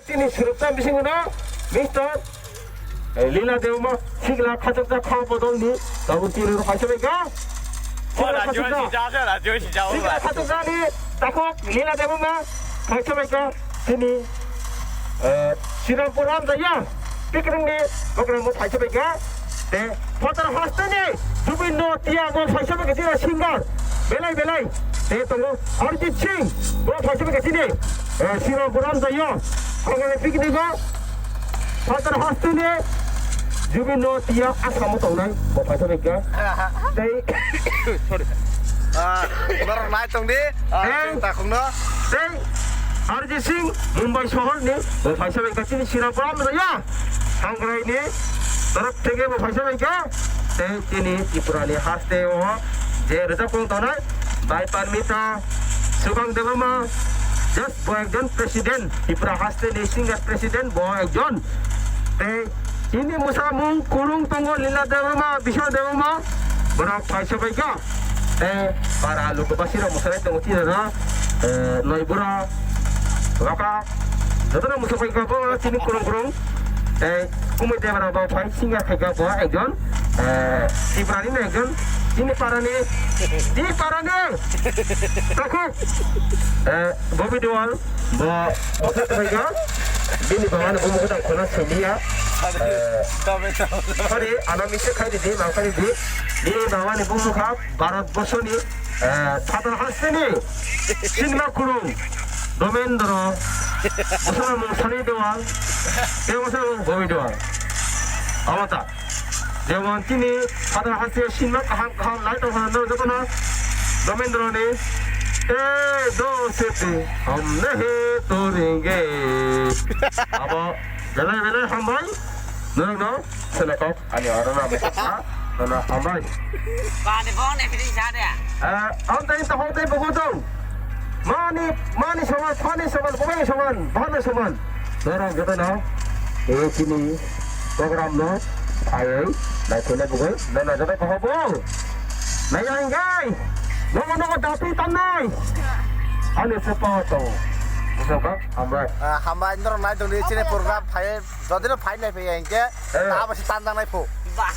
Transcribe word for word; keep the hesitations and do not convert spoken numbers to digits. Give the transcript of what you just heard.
Chini suruksa bisingo no, Mister, eh, Lila Debbarma, sikla khachukjak kha bodolni, tabuk chini rok kaisa bai kha. Sikla khachukjak. Sikla khachukjakni takhuk Lila Debbarma, kaisa bai kha. Chini, eh, Srirampur Ramjaya, pikringni program bo kaisa bai kha. Te phatar hasteni Zubeen Nautiyal bo phaisa bai kha chini singer belai belai. Te tongo Arijit Singh bo phaisa bai kha chini, eh, Srirampur Ramjaya. Hongkha picnic o phatar hasteni Zubeen Nautiyal Assam o tongnai bo phaisa bai kha. Tei sorry. Ah, borok nai tong di. Ah, tei chwng takhukno. Tei Arijit Singh Mumbai sohorni bo phaisa bai kha chini Srirampur Ramjaya. Sangrai ni torop theke bo phaisa bai kha. Tei chini Tripura ni haste o je rwchapmung tongnai bai Parmita Subang Debbarma, just bo ekjon president, Tripura haste ni singer president bo ekjon. Tei chini mwsamung kwrwng tongo Lila Debbarma, Bishal Debbarma, borok phaisa bai kha. Tei para lukubasi rok mwsai tongo chini rok, eh, noi bura, raka, jotono mwsai bai kha bo chini kwrwng kwrwng. Tei kumui debra bo phai singa khai kha bo ekjon, eh, Tripura ni ekjon, chini para ni, chini para ni, takhuk, eh, Bobby Dewal. Bo, bo khe tongwi kha. Bini baba ni bumung khe tong khorna simi ya. Eh, sorry, ano mistake khai di, maaf khai di. Bini baba ni bumung kha Bharat borsoni, eh, phatar hasteni sinima kwrwng Domendra, bosona mung Sunny Deol, tei bosona mung Bobby Deol. Abo ta. Jemon chini phatar haste sinma kaham kaham nai tong phano jotono Domendra ni, "Eh, do se te hum nahi torenge." Abo belai belai hambai. Norokno sene kok ani aro na beta na na hambai. Bani bong ne pidi sa de. Eh, am tai ta hok tai bogo dong. Mani, mani soman, phani soman, bobani soman, bahano soman. Norok jotono, eh, chini program no phaiwi naithoknai bugwi, nono joto kohobo. Naiya hingkai, nogo nogo dati tannai. Ani sepa to. Bujo kha, hambai. Ah, hambai, norok naitongdi chini program phai, jodino phai naiphaiya hingke, eh, abo se tanjaknai pho. Ba.